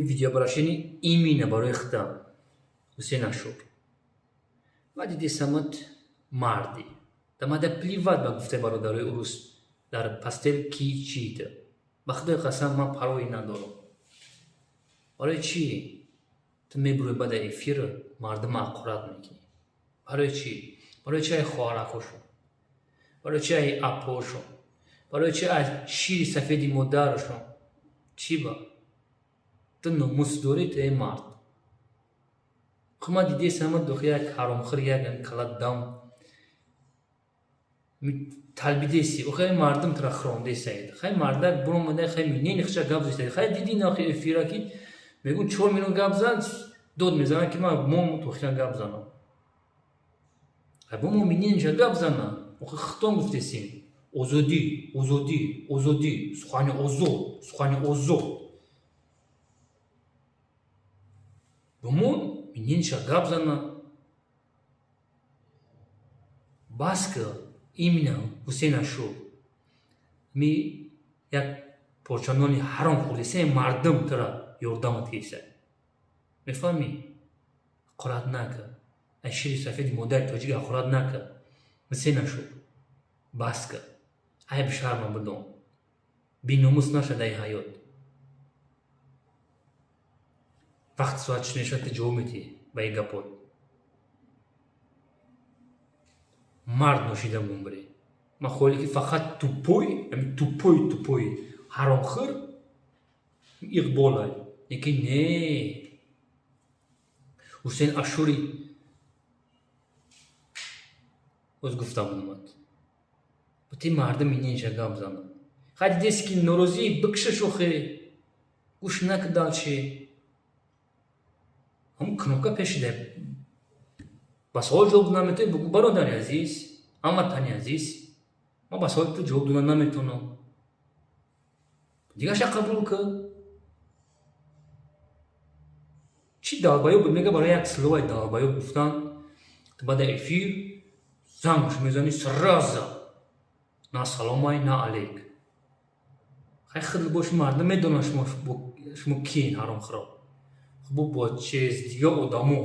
Видеообращение именно барои худам, Ҳусейн Ашур. Ма дидесамат, мардӣ. Да мада плевать ба гуфтаи бародарои урус дар постель ки чида. Ба худои қасам, ман парвои надорам. Барои чӣ ту мебурӯи баъда эфир, мардума ҳақорат мекунӣ? Барои чӣ? Барои чи ай хоҳаракошон? Барои чи ай апошон? Барои чи аз шири сафеди модарашон? Чӣ ба? Ту номус дорӣ, ту, эй мард? Хуб, ман дидесама, дохи як ҳаромхӯр, як кала дам талбидеси. Охи, мардум тура хирондесаед. Хай, мардак буромада, хай, минени хича гап зесаед. Хай, диди нахи эфира, ки мегӯ 4 минут гап зад, дод мезанад, ки ман мо тохира гап занам. Хай, бо мо минениша гап зана. Охи, хитон гуфтесем: озодӣ, озодӣ, озодӣ, сухани озод, сухани озод. Бо мо минениша гап зана. Бас ки, именно Ҳусейн Ашур, ми як порчанони ҳаром хӯрдеса, мардум тура ёрдамат кеса, мефаҳмӣ? Ҳақорат нака, аз шири сафеди модари тоҷик ҳақорат нака. Ҳусейн Ашур, бас ка, айб шарма бидон, беномус наша дар ҳаёт. Вақти соат чӣ мешавад, ту ҷавоб медиҳӣ ба ин гапот. Мард ношида бумбирӣ. Ман хоҳӣ, ки фақат тупой, ами тупой, тупой ҳаромхӯр иқболай, лекин не Ҳусейн Ашури. Боз гуфтам, омад бути мардум инеша гап занад. Хай, дидеси, ки норозӣ, бикша шохе, гӯш нака дальше. Ҳамун кнопка пешида, ба савол ҷавоб наметавонӣ, бугӯ: «Бародари азиз, ҳамватани азиз, ман ба саволи ту ҷавоб дода наметавонам». Дигаша қабул кӣ. Чӣ долбоёб буд, мега, барои як словаи долбоёб гуфтан ту баъда эфир зангш мезанӣ сразу, на саломай, на алейк. Хай, худл боши, мардум медонанд шумо киен, ҳаромхӯро. Хуб, бо чиз дига одамо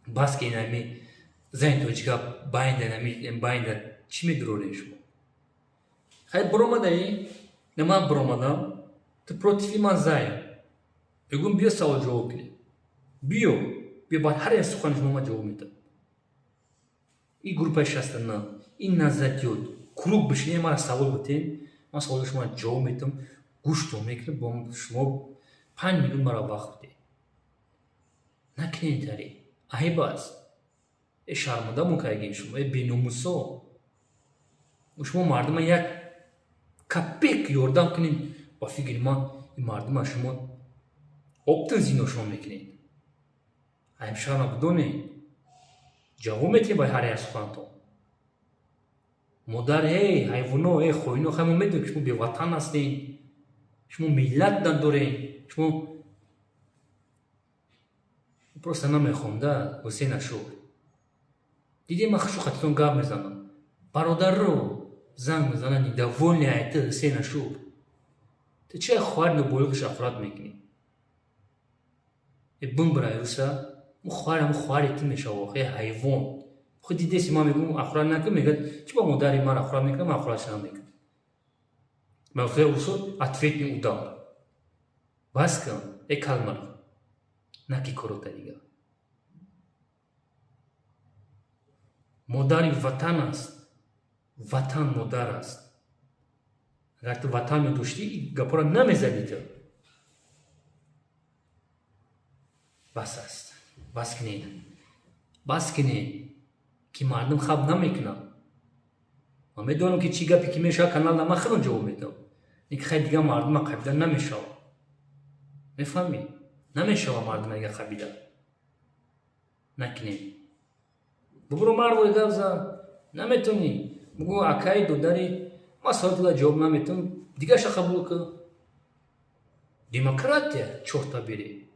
бас ки инами зани тоҷика байнда, нами байнда чӣ медурорем шумо? Хай, биромадаи, на ман биромадам, ту против ман заем. Мегӯм, биё, савол ҷавоб кунем, биё, биё. Баъд ҳар як сухани шумо ман ҷавоб медам. И группаи 69, ин назадёд клуб, бишинем, мара савол битем, ман саволи шумо ҷавоб медам, гӯштон мекунем бо шумо. 5 минут мара вақт бидед. Накунед тари, айб аст. Э, шарманда мукайгин шумо, э, беномусо. Шумо мардума як капек ёрдам кунед, ба фикри ман, ин мардума шумо оптин зиношон мекунед. Айб шарма бидонед, ҷавоб метиҳед ба ҳар як сухантон. Модар, эй ҳайвоно, эй хоино. Хай, мо медонем, ки шумо беватан ҳастед, шумо миллат надоред, шумо просто намехоҳам да. Ҳусейн Ашур, дидем, ман хушу хатитон гап мезанам. Бародарро занг мезанад, недовольный ай ту. Ҳусейн Ашур, ту чи хоҳари ноболиғиш ҳақорат мекунӣ? Э, бимбирай руса, мо хоҳари, ҳам хоҳари ту мешава. Охе, ҳайвон, худ дидеси, ман мегӯм, ҳақорат накун, мегӯяд: «Чӣ ба модари ман ҳақорат мекунам, ман ҳақоратша намекунам». Ба гуфтаи урусо, ответный удар. Бас кун, э калмар, наки корота дига. Модари ватан аст, ватан модар аст. Агар ту ватан медоштӣ, гапҳоро намезадӣ ту. Бас аст, бас кунед, бас кунед, ки мардум хаб намекунад. Ман медонам, ки чӣ гапе ки мешавад каналда, ман худам ҷавоб медиҳам, лекин хай, дига мардума қабида намешавад, мефаҳмӣ? Намешавад мардума дига қабида. Накунем. Бубуро, мардои, гап зан. Наметонӣ, бугӯ: «Акаи додари ман, саволи тула ҷавоб наметавонам». Дигаша қабул кун. Демократия, чорта бере.